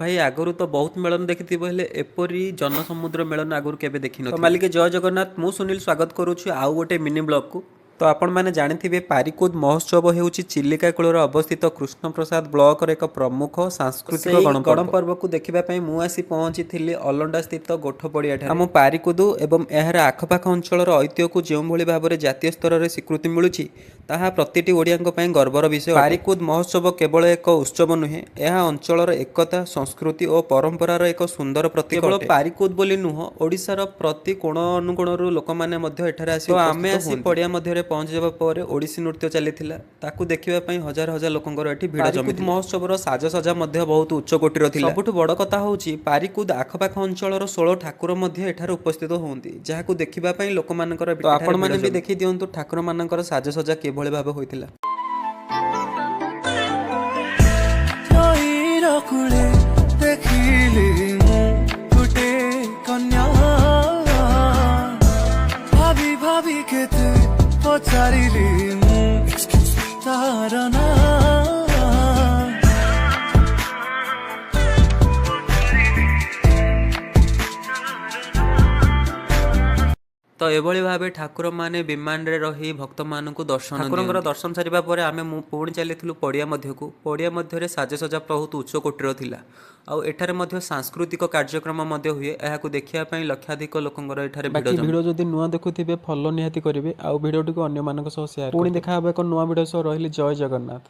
ଭାଇ, ଆଗରୁ ତ ବହୁତ ମେଳନ ଦେଖିଥିବ, ହେଲେ ଏପରି ଜନସମୁଦ୍ର ମେଳନ ଆଗରୁ କେବେ ଦେଖିନଥିବ। ମାଲିକେ, ଜୟ ଜଗନ୍ନାଥ। ମୁଁ ସୁନୀଲ, ସ୍ୱାଗତ କରୁଛି ଆଉ ଗୋଟେ ମିନି ବ୍ଲଗକୁ। ତ ଆପଣମାନେ ଜାଣିଥିବେ, ପାରିକୁଦ ମହୋତ୍ସବ ହେଉଛି ଚିଲିକା କୂଳରେ ଅବସ୍ଥିତ କୃଷ୍ଣପ୍ରସାଦ ବ୍ଲକର ଏକ ପ୍ରମୁଖ ସାଂସ୍କୃତିକ ଗଣପର୍ବକୁ ଦେଖିବା ପାଇଁ ମୁଁ ଆସି ପହଞ୍ଚିଥିଲି ଅଲଣ୍ଡା ସ୍ଥିତ ଗୋଠ ପଡ଼ିଆଠାରେ। ଆମ ପାରିକୁଦ ଏବଂ ଏହାର ଆଖପାଖ ଅଞ୍ଚଳର ଐତିହ୍ୟକୁ ଯେଉଁଭଳି ଭାବରେ ଜାତୀୟ ସ୍ତରରେ ସ୍ୱୀକୃତି ମିଳୁଛି, ତାହା ପ୍ରତିଟି ଓଡ଼ିଆଙ୍କ ପାଇଁ ଗର୍ବର ବିଷୟ। ପାରିକୁଦ ମହୋତ୍ସବ କେବଳ ଏକ ଉତ୍ସବ ନୁହେଁ, ଏହା ଅଞ୍ଚଳର ଏକତା, ସଂସ୍କୃତି ଓ ପରମ୍ପରାର ଏକ ସୁନ୍ଦର ପ୍ରତୀକ। କେବଳ ପାରିକୁଦ ବୋଲି ନୁହଁ, ଓଡ଼ିଶାର ପ୍ରତି କୋଣ ଅନୁକୋଣରୁ ଲୋକମାନେ ମଧ୍ୟ ଏଠାରେ ଆସି। ଆମେ ଆସି ପଡ଼ିଆ ମଧ୍ୟରେ ପହଞ୍ଚିଯିବା ପରେ ଓଡ଼ିଶୀ ନୃତ୍ୟ ଚାଲିଥିଲା। ତାକୁ ଦେଖିବା ପାଇଁ ହଜାର ହଜାର ଲୋକଙ୍କର ଏଠି ଭିଡ଼ ଜମିଥିଲା। ମହୋତ୍ସବର ସାଜସଜା ମଧ୍ୟ ବହୁତ ଉଚ୍ଚ କୋଟିର ଥିଲା। ସବୁଠୁ ବଡ଼ କଥା ହେଉଛି, ପାରିକୁଦ ଆଖପାଖ ଅଞ୍ଚଳର 16 ଠାକୁର ମଧ୍ୟ ଏଠାରେ ଉପସ୍ଥିତ ହୁଅନ୍ତି, ଯାହାକୁ ଦେଖିବା ପାଇଁ ଲୋକମାନଙ୍କର। ତ ଆପଣମାନେ ବି ଦେଖି ଦିଅନ୍ତୁ ଠାକୁରମାନଙ୍କର ସାଜସଜା କିଭଳି ଭାବେ ହୋଇଥିଲା। ନଈର କୂଳେ ଦେଖିଲି ମୁଁ ଗୋଟେ କନ୍ୟା, ଭାବି ଭାବି କେତେ ପଚାରିଲି ମୁଁ ତାର ନାଁ। ତ ଏଭଳି ଭାବେ ଠାକୁରମାନେ ବିମାନରେ ରହି ଭକ୍ତମାନଙ୍କୁ ଦର୍ଶନ। ଠାକୁରଙ୍କର ଦର୍ଶନ ସାରିବା ପରେ ଆମେ ମୁଁ ପୁଣି ଚାଲିଥିଲୁ ପଡ଼ିଆ ମଧ୍ୟକୁ। ପଡ଼ିଆ ମଧ୍ୟରେ ସାଜସଜା ବହୁତ ଉଚ୍ଚ କୋଟିର ଥିଲା ଆଉ ଏଠାରେ ମଧ୍ୟ ସାଂସ୍କୃତିକ କାର୍ଯ୍ୟକ୍ରମ ମଧ୍ୟ ହୁଏ। ଏହାକୁ ଦେଖିବା ପାଇଁ ଲକ୍ଷାଧିକ ଲୋକଙ୍କର ଏଠାରେ ଭିଡ଼। ଭିଡ଼ିଓ ଯଦି ନୂଆ ଦେଖୁଥିବେ, ଫଲୋ ନିହାତି କରିବେ ଆଉ ଭିଡ଼ିଓଟିକୁ ଅନ୍ୟମାନଙ୍କ ସହ ସେୟାର। ପୁଣି ଦେଖା ହେବ ଏକ ନୂଆ ଭିଡ଼ିଓ ସହ। ରହିଲି, ଜୟ ଜଗନ୍ନାଥ।